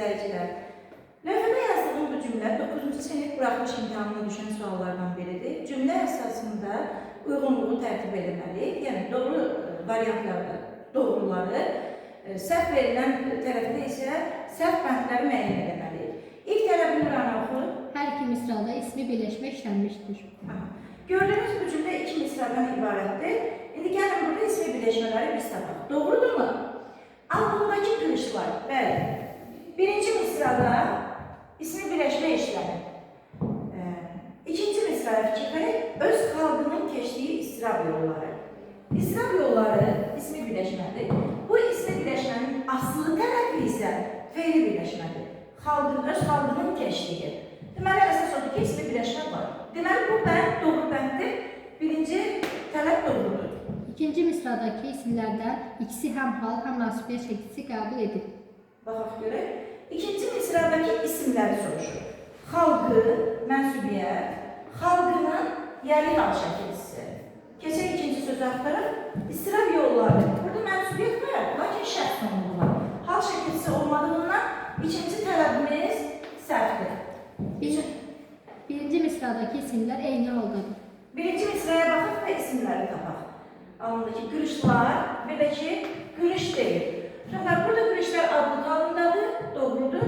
izləyicilər. Lövhədə yazdığım bu cümlə 9-cu sinif buraxılış imtahanına düşən suallardan biridir. Cümlə əsasında uyğunluğu tərtib eləməliyik. Yəni doğru variantlarda doğruları, səhv verilən tərəfdə isə səhv bəndləri müəyyən eləməliyik. İlk tələbi Nurana oxu. Hər iki misrada ismi birləşmə işlənmişdir. Aha. Gördüyünüz bu cümlə iki misradan ibarətdir. İndi gəlin burada ismi birləşmələri biz tapaq. Doğrudurmu? Alnındakı qırışlar, bəli. Birinci misrada ismi birləşmə işlənir. İkinci misraya fikir verək, öz xalqının keçdiyi istirab yolları. İstirab yolları ismi birləşmədir. Bu ismi birləşmənin asılı tərəfi isə feili birləşmədir. Xalqın, öz xalqının keçdiyi. Deməli, əsas odur ki, ismi birləşmə var. Deməli, bu bənd doğru bənddir. Birinci tələb doğrudur. İkinci misradakı isimlərdən ikisi həm hal, həm mənsubiyyət şəkilçisi qəbul edib. Baxaq görək. İkinci misradakı isimləri soruşur. Xalqı, mənsubiyyət, xalqının yəli hal şəkilçisi. Keçək ikinci sözü axtaraq. İstirab yolları. Burada mənsubiyyət var, lakin şəxs sonluğu var. Hal şəkilçisi olmadığından ikinci tələbimiz səhvdir. Birinci misradakı isimlər eyni haldadır. Birinci misraya baxaq və isimləri tapaq. Alındakı qırışlar, bir də ki, qırış deyil. Uşaqlar, burada qırışlar adlıq halındadır, doğrudur.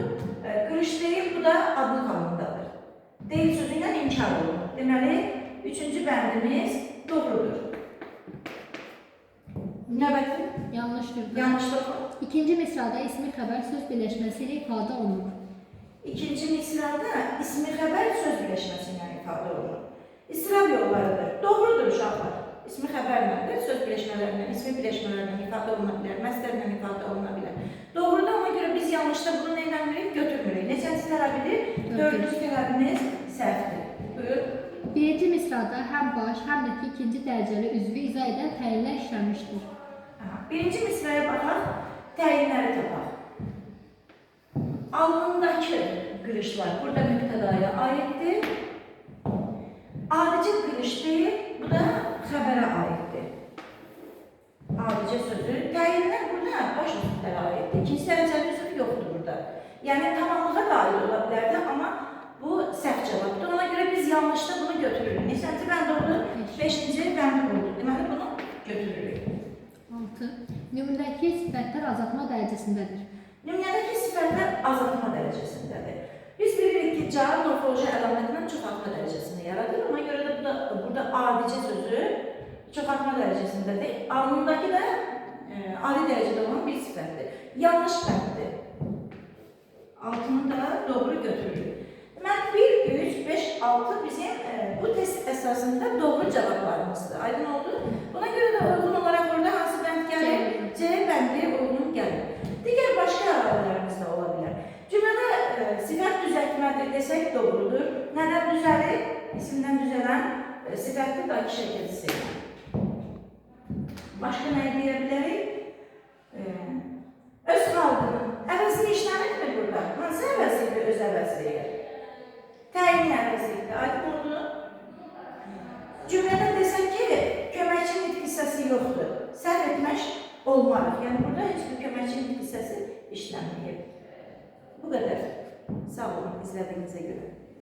Qırış deyil, bu da adlıq halındadır. Deyil sözü ilə inkar olunur. Deməli, üçüncü bəndimiz doğrudur. Növbəti Yanlışdır. yanlışlıq. İkinci misrada ismi xəbər söz birləşməsi ilə ifadə olunur. İkinci misrada ismi xəbər söz birləşməsi ilə ifadə olunur. İstirab yollarıdır. Doğrudur uşaqlar. İsmi xəbərlədir, söz birləşmələrlə, ismi birləşmələrlə ifadə oluna bilər, məslərlə ifadə oluna bilər. Doğrudur, ona görə biz yanlışda bunu nə eləmirik? Götürmürük. Neçənci tələbidir? Dördüncü tələbimiz səhvdir. Buyur. Birinci misrada həm baş, həm də ki ikinci dərəcəli üzvü izah edən təyinlər işlənmişdir. Aha. Birinci misraya baxaq, təyinləri tapaq. Alnındakı qırışlar burada mübtədaya aiddir. Adicə qırış deyil, bu da xəbərə aiddir. Adicə sözü, təyinlər burada baş üzvlərə aiddir. İkinci dərəcəli üzv yoxdur burada. Yəni tamamlığa da aid ola bilərdi, amma bu səhv cavabdır. Ona görə biz yanlışda bunu götürürük. Neçənci bənd oldu? Beşinci bənd oldu. Deməli bunu götürürük. 6. Nümunədəki sifətlər azaltma dərəcəsindədir. Nümunədəki sifətlər azaltma dərəcəsindədir. Biz bilirik ki, cavab morfoloji əlamətindən çoxaltma dərəcəsini yaradır. Ona görə də burada adicə sözü çoxaltma dərəcəsindədir. Alnındakı da ali dərəcədə olan bir sifətdir. Yanlış bənddir. Altını da doğru götürürük. Deməli, 1, 3, 5, 6 bizim bu test əsasında doğru cavablarımızdır. Aydın oldu? Buna görə də uyğun olaraq orada hansı bənd gəlir? C bəndi uyğun gəlir. Digər başqa əlavələrimiz də ola bilər. Cümlədə sifət düzəltmədir desək doğrudur. Nədən düzəlir? İsimdən düzələn sifətli dakı şəkilçisi. Başqa nə deyə bilərik? Öz xalqının əvəzini işlənirmi burada? Hansı əvəzlidir öz əvəzliyi? Təyin əvəzlidir. Aydın oldu? Cümlədə desək ki, köməkçi nitq hissəsi yoxdur. Səhv etmək olmarıq. Yəni burada heç bir köməkçi nitq hissəsi işlənməyib. Bu qədər. Sağ olun izlədiyinizə görə.